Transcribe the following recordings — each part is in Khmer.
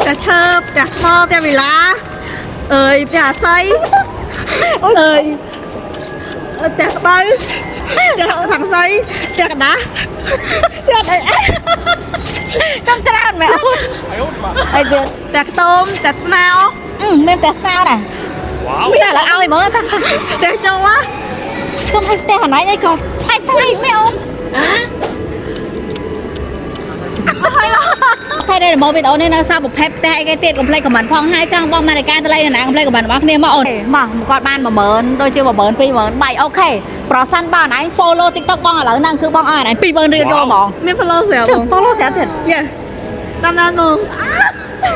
ផ្ទះឈើផ្ទះថ្មផ្ទះវីឡាអើយផ្ទះអាស័យអើយផ្ទះស្បូវផ្ទះសង្ស័យផ្ទះកដាស់ផ្ទះអី ចាំច្រើនមែនអូន អីទៀតផ្ទះខ្ទមផ្ទះស្នោ មានតែស្នោដែរតែឥឡូវឲ្យមើលតា ផ្ទះជ័រ ជុំឲ្យផ្ទះកន្លែងអីក៏ប្លែកប្លែកមែនអូនខែដែលមកវីដេអូនេះនៅសារប្រភេទផ្ទះអីគេទៀតកុំភ្លេច comment ផងហើយចង់បងម៉ារិកាទៅលេងណាកុំភ្លេច comment របស់គ្នាមកអូនមកគាត់បាន10000ដូចជា10000 20000 3 OK ប្រសិនបើអនឯង follow TikTok បងឥឡូវហ្នឹងគឺបងឲ្យអនឯង20000រៀលយកហ្មង មាន follow ស្រាប់ ចាំ follow ស្រាប់ទៀត យ៉ាតាមដានមក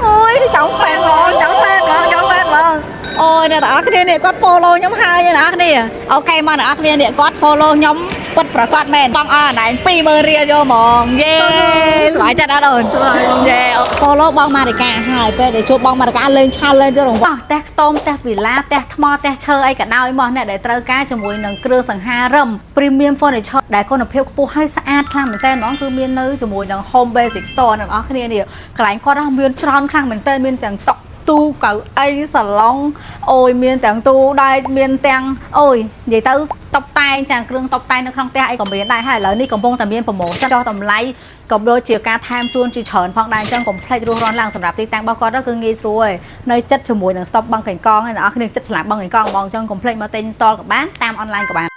អូយចង់ fan ហ្មងចង់ fan ហ្មងចង់ fan ហ្មងអូយអ្នកទាំងអស់គ្នានេះគាត់ follow ខ្ញុំហើយអ្នកទាំងអស់គ្នា OK មកអ្នកទាំងអស់គ្នានេះគាត់ follow ខ្ញុំពិតប្រកបមែនបងអស់អនឯង20000រៀលយកហ្មងយេសប្បាយចិត្តអត់អូន សប្បាយបង យេ follow បងម៉ារិកាហើយពេលដែលជួបបងម៉ារិកាលេង challenge ចូលរង្វាន់ផ្ទះខ្ទមផ្ទះវីឡាផ្ទះថ្មផ្ទះឈើអីក៏ដោយមកអ្នកដែលត្រូវការជាមួយនឹងគ្រឿងសង្ហារឹម premium furniture ដែលគុណភាពខ្ពស់ហើយស្អាតខ្លាំងមែនតើហ្មងគឺមាននៅជាមួយនឹង Home Basic Store អ្នកនរគ្នានេះកន្លែងគាត់ហ្នឹងមានច្រើនខ្លាំងមែនតើមានទាំងតុទូកៅអីសាឡុងអូយមានទាំងទូដែកមានទាំងអូយនិយាយទៅតុបតែងចាគ្រឿងតុបតែងនៅក្នុងផ្ទះអីក៏មានដែរហើយឥឡូវនេះកំពុងតែមាន promotion ចុះតម្លៃក៏ដូចជាការថែមជូនជាច្រើនផងដែរអញ្ចឹងកុំភ្លេចរួសរាន់ឡើងសម្រាប់ទីតាំងរបស់គាត់ទៅគឺងាយស្រួលឯងនៅចិត្តជាមួយនឹង stop បឹងកេងកងឯអ្នកនរគ្នាចិត្តស្លាប់បឹងកេងកងហ្មងអញ្ចឹងកុំភ្លេចមកទិញតលក៏បានតាមអនឡាញក៏បាន។